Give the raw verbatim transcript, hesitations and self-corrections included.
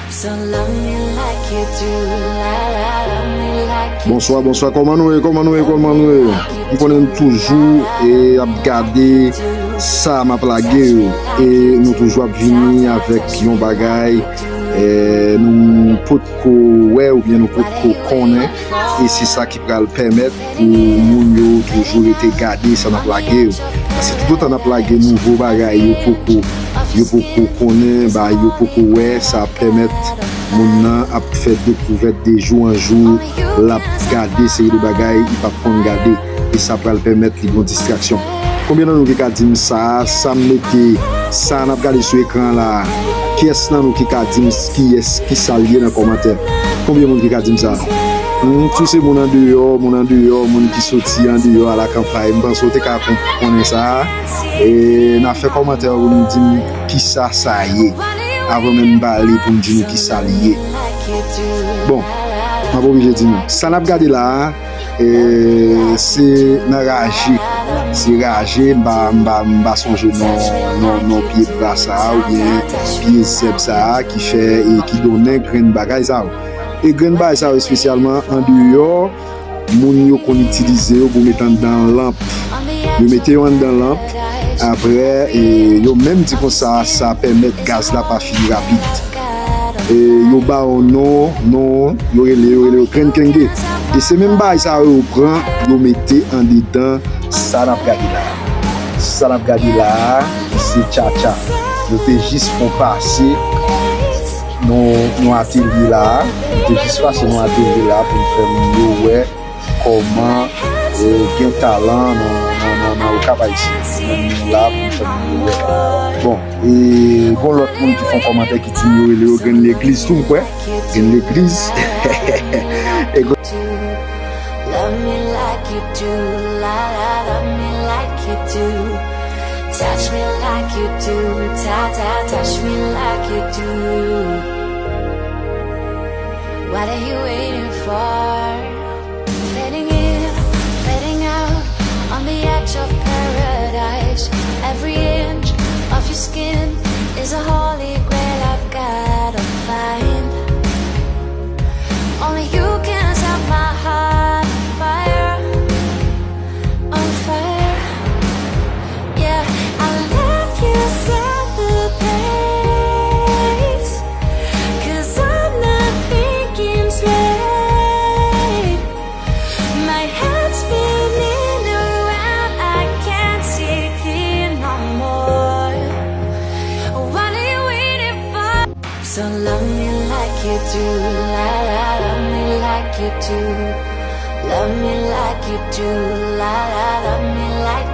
So love me like you do, la la, love me like you Bonswa, bonswa, kòman nou ye, kòman nou ye, kòman nou ye? M konnen nou toujou e ap gade sa m ap lage yo. E nou toujou ap vini avèk yon bagay e nou potko wè oubyen nou potko konnen. E se sa ki pral pèmèt pou moun yo toujou rete gade sa n ap lage yo. Paske toutotan n ap lage nouvo bagay, yo poko yo poko konnen, ba yo poko wè, sa ap pèmèt moun nan ap fè dekouvèt de jou an jou, l ap gade seri de bagay li p ap konn gade, e sa pral pèmèt li gon distraksyon. Konbyen nan nou ki ka di m sa, sa m mete, sa n ap gade sou ekran la, kiyès nan nou ki ka di m kiyès, ki sa l ye nan kòmantè? Konbyen moun ki ka di m sa? Hmm, si w se moun andeyò, moun andeyò, moun ki soti andeyò a la kanpay, m panse w te ka konn- konnen sa. E n a fè kòmantè pou nou di m kisa sa ye. Avan menm m pale pou m di nou kisa li ye. Bon, m ap oblije di nou. Sa n ap gade la a, e, se nan raje. Se raje, m pa, m pa, m pa sonje non, non, non pye bwa sa a oubyen pye zèb sa a ki fè e ki donnen grenn bagay sa yo. E grenn bagay sa yo espesyalman andeyò, moun yo konn itilize yo pou mete anndan lanp. Yo mete yo anndan lanp, apre e, yo menm di konsa sa pèmèt gaz la pa fini rapid. E yo ba yo non, non, yo rele, yo rele yo grenn kenge. E se menm bagay sa yo yo pran, yo mete andedan sa n ap gade la a. Sa n ap gade la a, se tchatcha. Nou te jis fè yon pase nan yon atelye la a. Nou te jis pase nan yon atelye la a pou n fè moun yo wè kòman e, gen talan nan, nan, nan, nan Okap Ayisyen. Nou la pou n fè moun yo wè. Bon, e gon lòt moun ki fè yon kòmantè ki di yo rele yo grenn legliz tou, m kwè. Grenn legliz. E gon- Love me like you do, la la, love me like you do. Touch me like you do, ta ta, touch me like you do. What are you waiting for? Fading in, fading out, on the edge of paradise. Every inch of your skin is a holy grail I've gotta find. Only you can set my heart on fire, on fire. Yeah, I'll let you set the pace, 'cause I'm not thinking straight. My head's spinning around, I can't see clear no more. What are you waiting for? So love me like you do, la la, love me like you do. Love me like you do, la la, love me like